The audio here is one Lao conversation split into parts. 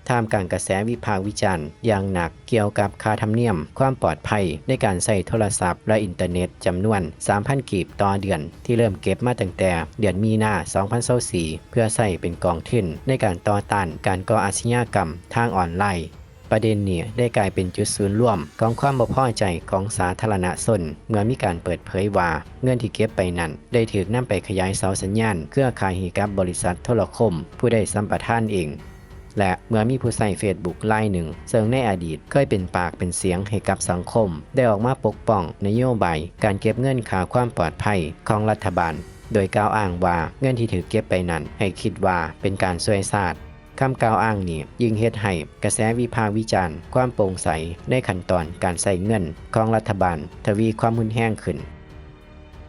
ທ່າມກາງກະແສວິພາກວິຈານຢ່າງໜັກກ່ຽວກັບຄ່າທຳນຽມຄວາມປອດໄພໃນການໃຊ້ໂທລະສັບ ແລະ ອິນເຕີເນັດຈຳນວນສາມພັນກີບຕໍ່ເດືອນ ທີ່ເລີ່ມເກັບມາຕັ້ງແຕ່ເດືອນມີນາ ສອງພັນຊາວສີ່ ເພື່ອໃຊ້ເປັນກອງທຶນໃນການຕໍ່ຕ້ານການກໍ່ອາຊະຍາກຳທາງອອນລາຍ. ປະເດັນນີ້ໄດ້ກາຍເປັນຈຸດສູນລວມຂອງຄວາມບໍ່ພໍໃຈຂອງສາທາລະນະຊົນ ເມື່ອມີການເປີດເຜີຍວ່າເງິນທີ່ເກັບໄປນັ້ນໄດ້ຖືກນຳໄປຂະຫຍາຍເສົາສັນຍານເຄືອຂ່າຍໃຫ້ກັບບໍລິສັດໂທລະຄົມຜູ້ໄດ້ສຳປະທານເອງ. ແລະ ເມື່ອມີຜູ້ໃຊ້ເຟສບຸກລາຍໜຶ່ງ ເຊິ່ງໃນອະດີດເຄີຍເປັນປາກເປັນສຽງໃຫ້ກັບສັງຄົມ ໄດ້ອອກມາປົກປ້ອງນະໂຍບາຍການເກັບເງິນຄ່າຄວາມປອດໄພຂອງລັດຖະບານ ໂດຍກ່າວອ້າງວ່າເງິນທີ່ຖືກເກັບໄປນັ້ນໃຫ້ຄິດວ່າເປັນການຊ່ວຍຊາດ. ຄຳກ່າວອ້າງນີ້ຍິ່ງເຮັດໃຫ້ກະແສວິພາກວິຈານຄວາມໂປ່ງໃສໃນຂັ້ນຕອນການໃຊ້ເງິນຂອງລັດຖະບານທະວີຄວາມຮຸນແຮງຂຶ້ນ.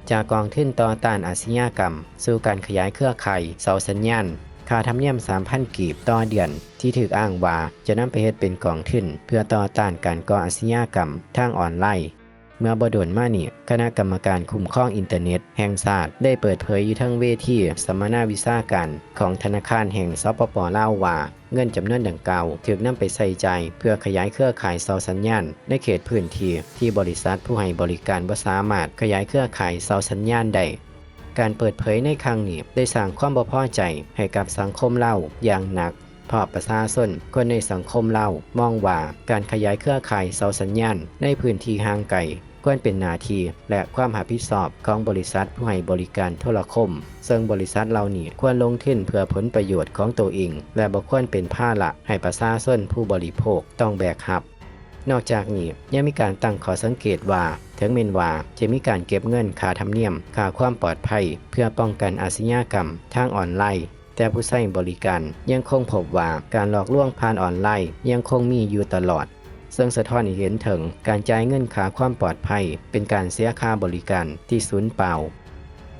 ຈາກກອງທຶນຕໍ່ຕ້ານອາຊະຍາກຳ ສູ່ການຂະຫຍາຍເຄືອຂ່າຍເສົາສັນຍານ, ຄ່າທຳນຽມສາມພັນກີບຕໍ່ເດືອນທີ່ຖືກອ້າງວ່າຈະນຳໄປເຮັດເປັນກອງທຶນເພື່ອຕໍ່ຕ້ານການກໍ່ອາຊະຍາກຳທາງອອນລາຍ. ເມື່ອບໍ່ດົນມານີ້, ຄະນະກຳມະການຄຸ້ມຄອງອິນເຕີເນັດແຫ່ງຊາດໄດ້ເປີດເຜີຍຢູ່ເທິງເວທີສຳມະນາວິຊາການຂອງທະນາຄານແຫ່ງ ສປປ ລາວ ວ່າ ເງິນຈຳນວນດັ່ງກ່າວຖືກນຳໄປໃຊ້ຈ່າຍເພື່ອຂະຫຍາຍເຄືອຂ່າຍເສົາສັນຍານໃນເຂດພື້ນທີ່ທີ່ບໍລິສັດຜູ້ໃຫ້ບໍລິການບໍ່ສາມາດຂະຫຍາຍເຄືອຂ່າຍເສົາສັນຍານໄດ້. ການເປີດເຜີຍໃນຄັ້ງນີ້ໄດ້ສ້າງຄວາມບໍ່ພໍໃຈໃຫ້ກັບສັງຄົມລາວຢ່າງໜັກ ເພາະປະຊາຊົນຄົນໃນສັງຄົມລາວມອງວ່າ ການຂະຫຍາຍເຄືອຂ່າຍເສົາສັນຍານໃນພື້ນທີ່ຫ່າງໄກ ຄວນເປັນໜ້າທີ່ ແລະ ຄວາມຮັບຜິດຊອບຂອງບໍລິສັດຜູ້ໃຫ້ບໍລິການໂທລະຄົມ, ເຊິ່ງບໍລິສັດເຫຼົ່ານີ້ຄວນລົງທຶນເພື່ອຜົນປະໂຫຍດຂອງໂຕເອງ ແລະ ບໍ່ຄວນເປັນພາລະໃຫ້ປະຊາຊົນຜູ້ບໍລິໂພກຕ້ອງແບກຮັບ. ນອກຈາກນີ້ ຍັງມີການຕັ້ງຂໍ້ສັງເກດວ່າ ເຖິງແມ່ນວ່າຈະມີການເກັບເງິນຄ່າທຳນຽມ ຄ່າຄວາມປອດໄພ ເພື່ອປ້ອງກັນອາຊະຍາກຳທາງອອນລາຍ, ແຕ່ຜູ້ໃຊ້ບໍລິການຍັງຄົງພົບວ່າ ການຫຼອກລວງຜ່ານອອນລາຍຍັງຄົງມີຢູ່ຕະຫຼອດ, ເຊິ່ງສະທ້ອນໃຫ້ເຫັນເຖິງການຈ່າຍເງິນຄ່າຄວາມປອດໄພເປັນການເສຍຄ່າບໍລິການທີ່ສູນເປົ່າ.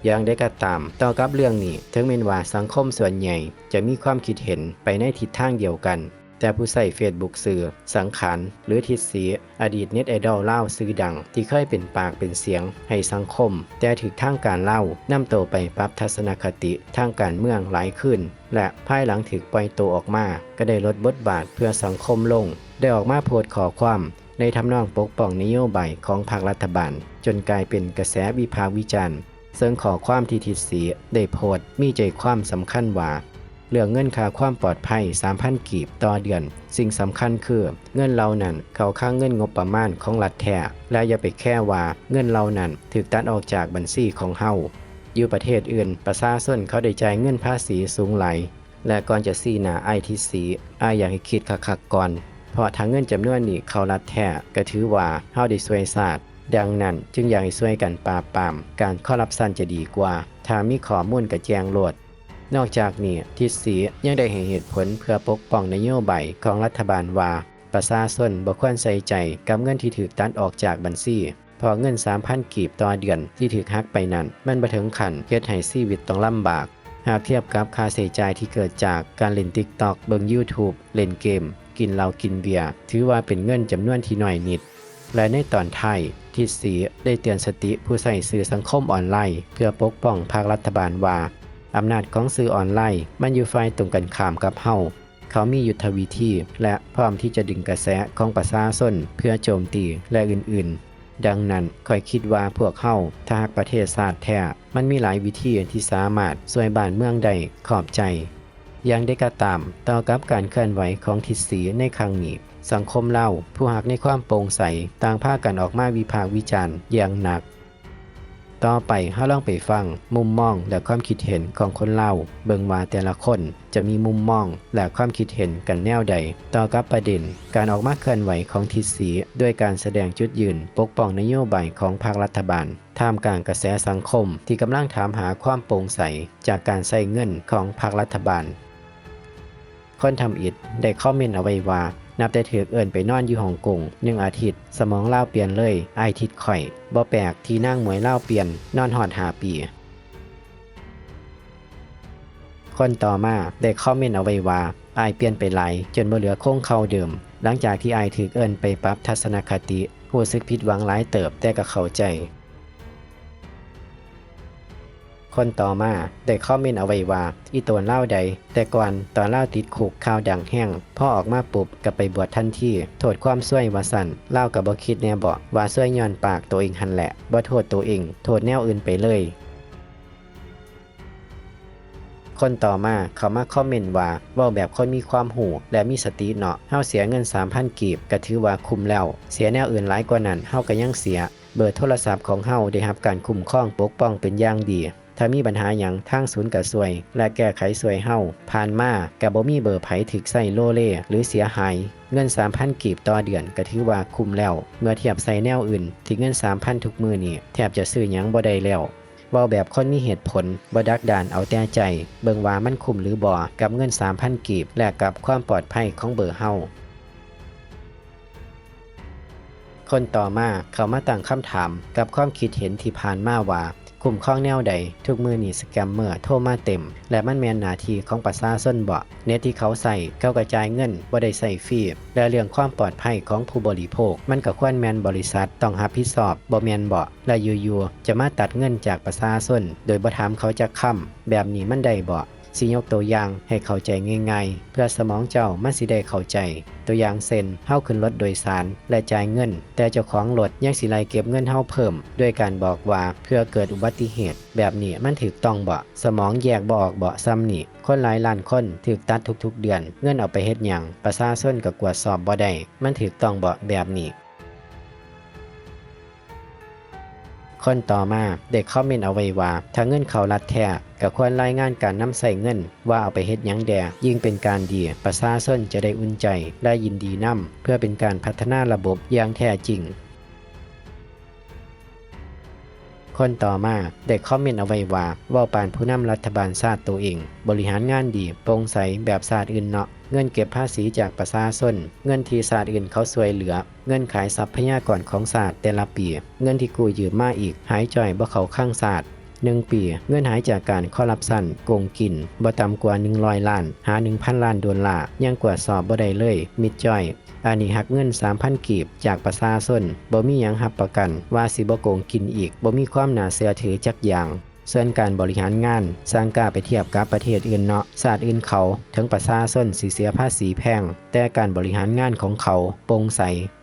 ຢ່າງໃດກໍຕາມ, ຕໍ່ກັບເລື່ອງນີ້, ເຖິງແມ່ນວ່າສັງຄົມສ່ວນໃຫຍ່ຈະມີຄວາມຄິດເຫັນໄປໃນທິດທາງດຽວກັນ, ແຕ່ຜູ້ໃຊ້ເຟສບຸກຊື່ ສັງຂານ ຫຼື ທິດສີ ອະດີດເນັດໄອດອລລາວຊື່ດັງ ທີ່ເຄີຍເປັນປາກເປັນສຽງໃຫ້ສັງຄົມ, ແຕ່ຖືກທາງການລາວນຳໂຕໄປປັບທັດສະນະຄະຕິທາງການເມືອງຫຼາຍຄືນ ແລະ ພາຍຫຼັງຖືກປ່ອຍໂຕອອກມາ ກໍໄດ້ລົດບົດບາດເພື່ອສັງຄົມລົງ, ໄດ້ອອກມາໂພສຂໍ້ຄວາມໃນທຳນອງປົກປ້ອງນະໂຍບາຍຂອງພັກລັດຖະບານ, ຈົນກາຍເປັນກະແສວິພາກວິຈານ. ເຊິ່ງຂໍ້ຄວາມທີ່ທິດສີໄດ້ໂພສ ມີໃຈຄວາມສຳຄັນວ່າ ເລື່ອງເງິນຄ່າຄວາມປອດໄພສາມພັນກີບຕໍ່ເດືອນ, ສິ່ງສຳຄັນຄືເງິນເຫຼົ່ານັ້ນເຂົ້າຄັງເງິນງົບປະມານຂອງລັດແທ້ ແລະ ຢ່າໄປແຄວ່າເງິນເຫຼົ່ານັ້ນຖືກຕັດອອກຈາກບັນຊີຂອງເຮົາ. ຢູ່ປະເທດອື່ນ, ປະຊາຊົນເຂົາໄດ້ຈ່າຍເງິນພາສີສູງຫຼາຍ. ແລະ ກ່ອນຈະຊີ້ໜ້າອ້າຍທິດສີ, ອ້າຍຢາກໃຫ້ຄິດຄັກໆກ່ອນ, ເພາະຖ້າເງິນຈຳນວນນີ້ເຂົ້າລັດແທ້, ກໍຖືວ່າເຮົາໄດ້ຊ່ວຍຊາດ. ດັ່ງນັ້ນ, ຈຶ່ງຢາກໃຫ້ຊ່ວຍກັນປາບປາມການຄໍຣັບຊັນຈະດີກວ່າ. ຖ້າມີຂໍ້ມູນກໍແຈ້ງໂລດ. ນອກຈາກນີ້, ທິດສີຍັງໄດ້ໃຫ້ເຫດຜົນເພື່ອປົກປ້ອງນະໂຍບາຍຂອງລັດຖະບານວ່າ ປະຊາຊົນບໍ່ຄວນໃສ່ໃຈກັບເງິນທີ່ຖືກຕັດອອກຈາກບັນຊີ, ເພາະເງິນສາມພັນກີບຕໍ່ເດືອນທີ່ຖືກຫັກໄປນັ້ນ ມັນບໍ່ເຖິງຂັ້ນເຮັດໃຫ້ຊີວິດຕ້ອງລຳບາກ. ຫາກທຽບກັບຄ່າໃຊ້ຈ່າຍທີ່ເກີດຈາກການຫຼິ້ນ TikTok, ເບິ່ງ YouTube, ເລ່ນເກມ, ກິນເຫຼົ້າກິນເບຍ, ຖືວ່າເປັນເງິນຈຳນວນທີ່ນ້ອຍນິດ. ແລະ ໃນຕອນທ້າຍ, ທິດສີໄດ້ເຕືອນສະຕິຜູ້ໃຊ້ສື່ສັງຄົມອອນລາຍ ເພື່ອປົກປ້ອງພັກລັດຖະບານວ່າ ອຳນາດຂອງສື່ອອນລາຍມັນຢູ່ຝ່າຍຕົງກັນຂ້າມກັບເຮົາ. ເຂົາມີຍຸດທະວິທີ ແລະ ພ້ອມທີ່ຈະດຶງກະແສຂອງປະຊາຊົນເພື່ອໂຈມຕີ ແລະ ອື່ນໆ. ດັ່ງນັ້ນ, ຂ້ອຍຄິດວ່າພວກເຮົາ, ຖ້າຮັກປະເທດຊາດແທ້, ມັນມີຫຼາຍວິທີທີ່ສາມາດຊ່ວຍບ້ານເມືອງໄດ້. ຂອບໃຈ. ຢ່າງໃດກໍຕາມ, ຕໍ່ກັບການເຄື່ອນໄຫວຂອງທິດສີໃນຄັ້ງນີ້, ສັງຄົມລາວຜູ້ຮັກໃນຄວາມໂປ່ງໃສ ຕ່າງພາກັນອອກມາວິພາກວິຈານຢ່າງໜັກ. ຕໍ່ໄປເຮົາລອງໄປຟັງມຸມມອງ ແລະ ຄວາມຄິດເຫັນຂອງຄົນລາວ, ເບິ່ງວ່າແຕ່ລະຄົນຈະມີມຸມມອງ ແລະ ຄວາມຄິດເຫັນກັນແນວໃດ ຕໍ່ກັບປະເດັນການອອກມາເຄື່ອນໄຫວຂອງທິດສີ ດ້ວຍການສະແດງຈຸດຢືນປົກປ້ອງນະໂຍບາຍຂອງພັກລັດຖະບານ. ທ່າມກາງກະແສສັງຄົມທີ່ກຳລັງຖາມຫາຄວາມໂປ່ງໃສຈາກການໃຊ້ເງິນຂອງພັກລັດຖະບານ. ຄົນທຳອິດໄດ້ຄອມເມັນເອົາໄວ້ວ່າ ນັບແຕ່ຖືກເອີ້ນໄປນອນຢູ່ຮົງກົງໜຶ່ງອາທິດ, ສະໝອງລາວປ່ຽນເລີຍ, ອ້າຍທິດຂ້ອຍ. ບໍ່ແປກທີ່ນາງໝວຍລາວປ່ຽນນອນຮອດຫ້າປີ. ຄົນຕໍ່ມາໄດ້ຄອມເມັນເອົາໄວ້ວ່າ ອ້າຍປ່ຽນໄປຫຼາຍຈົນບໍ່ເຫຼືອໂຄງເກົ່າເດີມ. ຫຼັງຈາກທີ່ອ້າຍຖືກເອີ້ນໄປປັບທັດສະນະຄະຕິ, ຮູ້ສຶກຜິດຫວັງຫຼາຍເຕີບ, ແຕ່ກໍເຂົ້າໃຈ. ຄົນຕໍ່ມາໄດ້ຄອມເມັນເອົາໄວ້ວ່າ ອີ່ໂຕນລາວໃດ ແຕ່ກ່ອນຕອນລາວຕິດຄຸກຂ່າວດັງແຮງ ພໍອອກມາປຸບກໍໄປບວດທັນທີ ໂທດຄວາມຊວຍວ່າຊັ້ນ. ລາວກໍບໍ່ຄິດແດ່ເບາະວ່າຊວຍຍ້ອນປາກໂຕເອງຫັ້ນແຫຼະ ບໍ່ໂທດໂຕເອງ ໂທດແນວອື່ນໄປເລີຍ. ຄົນຕໍ່ມາເຂົ້າມາຄອມເມັນວ່າ ເວົ້າແບບຄົນມີຄວາມຮູ້ ແລະ ມີສະຕິເນາະ ເຮົາເສຍເງິນສາມພັນກີບ ກໍຖືວ່າຄຸ້ມແລ້ວ ເສຍແນວອື່ນຫຼາຍກວ່ານັ້ນ ເຮົາກໍຍັງເສຍ. ເບີໂທລະສັບຂອງເຮົາໄດ້ຮັບການຄຸ້ມຄອງປົກປ້ອງເປັນຢ່າງດີ. ຖ້າມີບັນຫາຫຍັງ ທາງສູນກະຊ່ວຍ ແລະ ແກ້ໄຂຊ່ວຍເຮົາ. ຜ່ານມາກະບໍ່ມີເບີໃຜຖືກໃຊ້ໂລເລ ຫຼື ເສຍຫາຍ. ເງິນສາມພັນກີບຕໍ່ເດືອນກະຖືວ່າຄຸ້ມແລ້ວ ເມື່ອທຽບໃສ່ແນວອື່ນ ທີ່ເງິນສາມພັນທຸກມື້ນີ້ແທບຈະຊື້ຫຍັງບໍ່ໄດ້ແລ້ວ. ເວົ້າແບບຄົນມີເຫດຜົນ ບໍ່ດັກດານເອົາແຕ່ໃຈ ເບິ່ງວ່າມັນຄຸ້ມຫຼືບໍ່ ກັບເງິນສາມພັນກີບ ແລະ ກັບຄວາມປອດໄພຂອງເບີເຮົາ. ຄົນຕໍ່ມາເຂົ້າມາຕັ້ງຄຳຖາມກັບຄວາມຄິດເຫັນທີ່ຜ່ານມາວ່າ ຄຸ້ມຄອງແນວໃດ? ທຸກມື້ນີ້ສະແກມເມີໂທມາເຕັມ ແລະ ມັນແມ່ນໜ້າທີ່ຂອງປະຊາຊົນເບາະ? ເນັດທີ່ເຂົາໃຊ້ ເຂົາກໍຈ່າຍເງິນ ບໍ່ໄດ້ໃຊ້ຟຣີ ແລະ ເລື່ອງຄວາມປອດໄພຂອງຜູ້ບໍລິໂພກ ມັນກໍຄວນແມ່ນບໍລິສັດຕ້ອງຮັບຜິດຊອບ ບໍ່ແມ່ນເບາະ? ແລະ ຢູ່ໆ ຈະມາຕັດເງິນຈາກປະຊາຊົນ ໂດຍບໍ່ຖາມເຂົາຈັກຄຳ ແບບນີ້ມັນໄດ້ເບາະ? ຊິຍົກຕົວຢ່າງໃຫ້ເຂົ້າໃຈງ່າຍໆ ເພື່ອສະໝອງເຈົ້າມັນຊິໄດ້ເຂົ້າໃຈ. ຕົວຢ່າງເຊັ່ນ ເຮົາຂຶ້ນລົດໂດຍສານ ແລະ ຈ່າຍເງິນ ແຕ່ເຈົ້າຂອງລົດຍັງຊິໄລ່ເກັບເງິນເຮົາເພີ່ມ ດ້ວຍການບອກວ່າ ເພື່ອເກີດອຸບັດຕິເຫດ. ແບບນີ້ມັນຖືກຕ້ອງເບາະ? ສະໝອງແຍກບໍ່ອອກເບາະຊ່ຳນີ້? ຄົນຫຼາຍລ້ານຄົນຖືກຕັດທຸກໆເດືອນ ເງິນເອົາໄປເຮັດຫຍັງ? ປະຊາຊົນກໍກວດສອບບໍ່ໄດ້ ມັນຖືກຕ້ອງເບາະແບບນີ້? ຄົນຕໍ່ມາໄດ້ຄອມເມັນເອົາໄວ້ວ່າ ຖ້າເງິນເຂົ້າລັດແທ້ ກໍຄວນລາຍງານການນຳໃຊ້ເງິນ ວ່າເອົາໄປເຮັດຫຍັງແດ່ ຍິ່ງເປັນການດີ. ປະຊາຊົນຈະໄດ້ອຸ່ນໃຈ ແລະ ຍິນດີນຳ ເພື່ອເປັນການພັດທະນາລະບົບຢ່າງແທ້ຈິງ. ຄົນຕໍ່ມາໄດ້ຄອມເມັນເອົາໄວ້ວ່າ ເວົ້າປານຜູ້ນຳລັດຖະບານຊາດໂຕເອງ ບໍລິຫານງານດີ ໂປ່ງໃສແບບຊາດອື່ນເນາະ. ເງິນເກັບພາສີຈາກປະຊາຊົນ, ເງິນທີ່ຊາດອື່ນເຂົາຊ່ວຍເຫຼືອ, ເງິນຂາຍຊັບພະຍາກອນຂອງຊາດແຕ່ລະປີ, ເງິນທີ່ກູ້ຢືມມາອີກ ຫາຍຈ້ອຍບໍ່ເຂົ້າຄັງຊາດ. ໜຶ່ງປີ ເງິນຫາຍຈາກການຄໍຣັບຊັນ, ໂກງກິນ ບໍ່ຕ່ຳກວ່າໜຶ່ງຮ້ອຍລ້ານ ຫາ ໜຶ່ງພັນລ້ານໂດນລາ, ຍັງກວດສອບບໍ່ໄດ້ເລີຍ, ມິດຈ້ອຍ. ອັນນີ້ຫັກເງິນສາມພັນກີບຈາກປະຊາຊົນ, ບໍ່ມີຫຍັງຮັບປະກັນວ່າຊິບໍ່ໂກງກິນອີກ, ບໍ່ມີຄວາມໜ້າເຊື່ອຖືຈັກຢ່າງ. ສ່ວນການບໍລິຫານງານ, ຊ່າງກ້າໄປທຽບກັບປະເທດອື່ນເນາະ, ຊາດອື່ນເຂົາ ເຖິງປະຊາຊົນຊິເສຍພາສີແພງ, ແຕ່ການບໍລິຫານງານຂອງເຂົາໂປ່ງໃສ,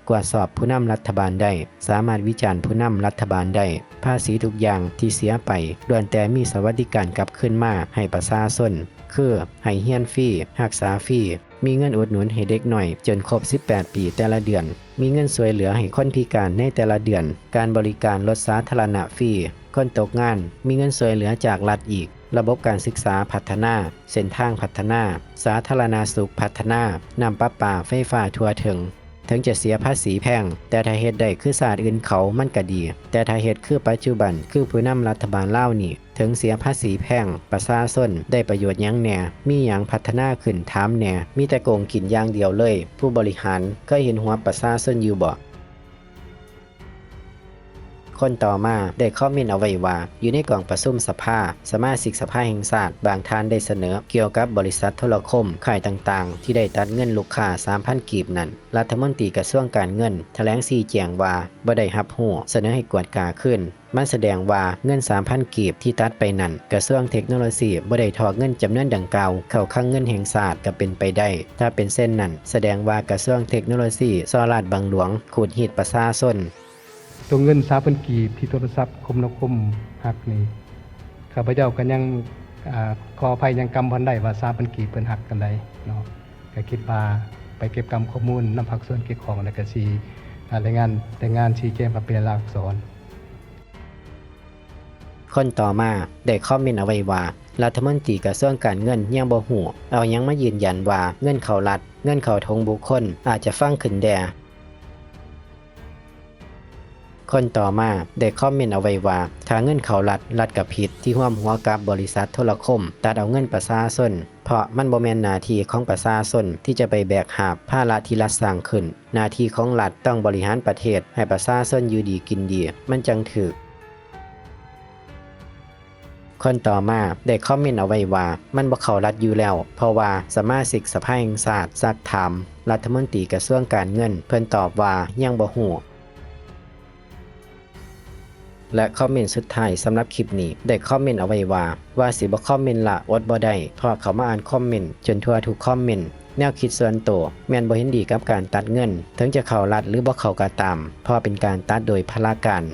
ກວດສອບຜູ້ນຳລັດຖະບານໄດ້, ສາມາດວິຈານຜູ້ນຳລັດຖະບານໄດ້. ພາສີທຸກຢ່າງທີ່ເສຍໄປ ລ້ວນແຕ່ມີສະຫວັດດີການກັບຄືນມາໃຫ້ປະຊາຊົນ, ຄື ໃຫ້ຮຽນຟຣີ, ຮັກສາຟຣີ, ມີເງິນອຸດໜູນໃຫ້ເດັກນ້ອຍຈົນຄົບສິບແປດປີແຕ່ລະເດືອນ, ມີເງິນຊ່ວຍເຫຼືອໃຫ້ຄົນພິການໃນແຕ່ລະເດືອນ, ການບໍລິການລົດສາທາລະນະຟຣີ, ຄົນຕົກງານ ມີເງິນຊ່ວຍເຫຼືອຈາກລັດອີກ, ລະບົບການສຶກສາພັດທະນາ, ເສັ້ນທາງພັດທະນາ, ສາທາລະນະສຸກພັດທະນາ, ນ້ຳປະປາ, ໄຟຟ້າທົ່ວເຖິງ. ເຖິງຈະເສຍພາສີແພງ, ແຕ່ຖ້າເຮັດໄດ້ຄືຊາດອື່ນເຂົາມັນກະດີ, ແຕ່ຖ້າເຮັດຄືປັດຈຸບັນ ຄືຜູ້ນຳລັດຖະບານລາວນີ້, ເຖິງເສຍພາສີແພງ, ປະຊາຊົນໄດ້ປະໂຫຍດຫຍັງແດ່? ມີຫຍັງພັດທະນາຂຶ້ນ? ຖາມແດ່. ມີແຕ່ໂກງກິນຢ່າງດຽວເລີຍ. ຜູ້ບໍລິຫານເຄີຍເຫັນຫົວປະຊາຊົນຢູ່ເບາະ? ຄົນຕໍ່ມາໄດ້ຄອມເມັນເອົາໄວ້ວ່າ ຢູ່ໃນກອງປະຊຸມສະພາ, ສະມາຊິກສະພາແຫ່ງຊາດບາງທ່ານໄດ້ສະເໜີກ່ຽວກັບບໍລິສັດໂທລະຄົມຄ້າຍຕ່າງໆ ທີ່ໄດ້ຕັດເງິນລູກຄ້າສາມພັນກີບນັ້ນ. ລັດຖະມົນຕີກະຊວງການເງິນຖະແຫຼງຊີ້ແຈງວ່າ ບໍ່ໄດ້ຮັບຮູ້, ສະເໜີໃຫ້ກວດກາຄືນ. ມັນສະແດງວ່າເງິນສາມພັນກີບທີ່ຕັດໄປນັ້ນ, ກະຊວງເທັກໂນໂລຊີບໍ່ໄດ້ຖອກເງິນຈຳນວນດັ່ງກ່າວເຂົ້າຄັງເງິນແຫ່ງຊາດກໍເປັນໄປໄດ້. ຖ້າເປັນເຊັ່ນນັ້ນ, ສະແດງວ່າກະຊວງເທັກໂນໂລຊີສໍ້ລາດບັງຫຼວງ, ຂູດຮີດປະຊາຊົນ. ຕົວເງິນສາມພັນກີບທີ່ໂທລະສັບຄົມນາຄົມຫັກນີ້, ຂ້າພະເຈົ້າກໍຍັງ, ອາ, ຂໍອະໄພ ຍັງກຳບໍ່ໄດ້ວ່າສາມພັນກີບເພິ່ນຫັກອັນໃດເນາະ. ກໍຄິດວ່າໄປເກັບກຳຂໍ້ມູນນຳພາກສ່ວນກ່ຽວຂ້ອງ ແລ້ວກໍຊິ, ອາ, ລາຍງານ, ລາຍງານຊີ້ແຈງມາເປັນລາຍລັກອັກສອນ. ຄົນຕໍ່ມາໄດ້ຄອມເມັນເອົາໄວ້ວ່າ ລັດຖະມົນຕີກະຊວງການເງິນຍັງບໍ່ຮູ້, ເອົາຫຍັງມາຢືນຢັນວ່າເງິນເຂົ້າລັດ, ເງິນເຂົ້າຖົງບຸກຄົນ? ອາດຈະຟັງຂຶ້ນແດ່. ຄົນຕໍ່ມາໄດ້ຄອມເມັນເອົາໄວ້ວ່າ ຖ້າເງິນເຂົ້າລັດ, ລັດກະຜິດທີ່ຮ່ວມຫົວກັບບໍລິສັດໂທລະຄົມຕັດເອົາເງິນປະຊາຊົນ, ເພາະມັນບໍ່ແມ່ນໜ້າທີ່ຂອງປະຊາຊົນທີ່ຈະໄປແບກຫາບພາລະທີ່ລັດສ້າງຂຶ້ນ. ໜ້າທີ່ຂອງລັດຕ້ອງບໍລິຫານປະເທດໃຫ້ປະຊາຊົນຢູ່ດີກິນດີ, ມັນຈັ່ງຖືກ. ຄົນຕໍ່ມາໄດ້ຄອມເມັນເອົາໄວ້ວ່າ ມັນບໍ່ເຂົ້າລັດຢູ່ແລ້ວ, ເພາະວ່າສະມາຊິກສະພາແຫ່ງຊາດຊັກຖາມລັດຖະມົນຕີກະຊວງການເງິນ, ເພິ່ນຕອບວ່າຍັງບໍ່ຮູ້. ແລະຄອມເມັນສຸດທ້າຍສຳລັບຄລິບນີ້ ໄດ້ຄອມເມັນເອົາໄວ້ວ່າ ວ່າຊິບໍ່ຄອມເມັນລະອົດບໍ່ໄດ້ ເພາະເຂົ້າມາອ່ານຄອມເມັນຈົນທົ່ວທຸກຄອມເມັນ. ແນວຄິດສ່ວນໂຕແມ່ນບໍ່ເຫັນດີກັບການຕັດເງິນ ເຖິງຈະເຂົ້າລັດ ຫຼື ບໍ່ເຂົ້າກໍຕາມ ເພາະເປັນການຕັດໂດຍພະລາການ.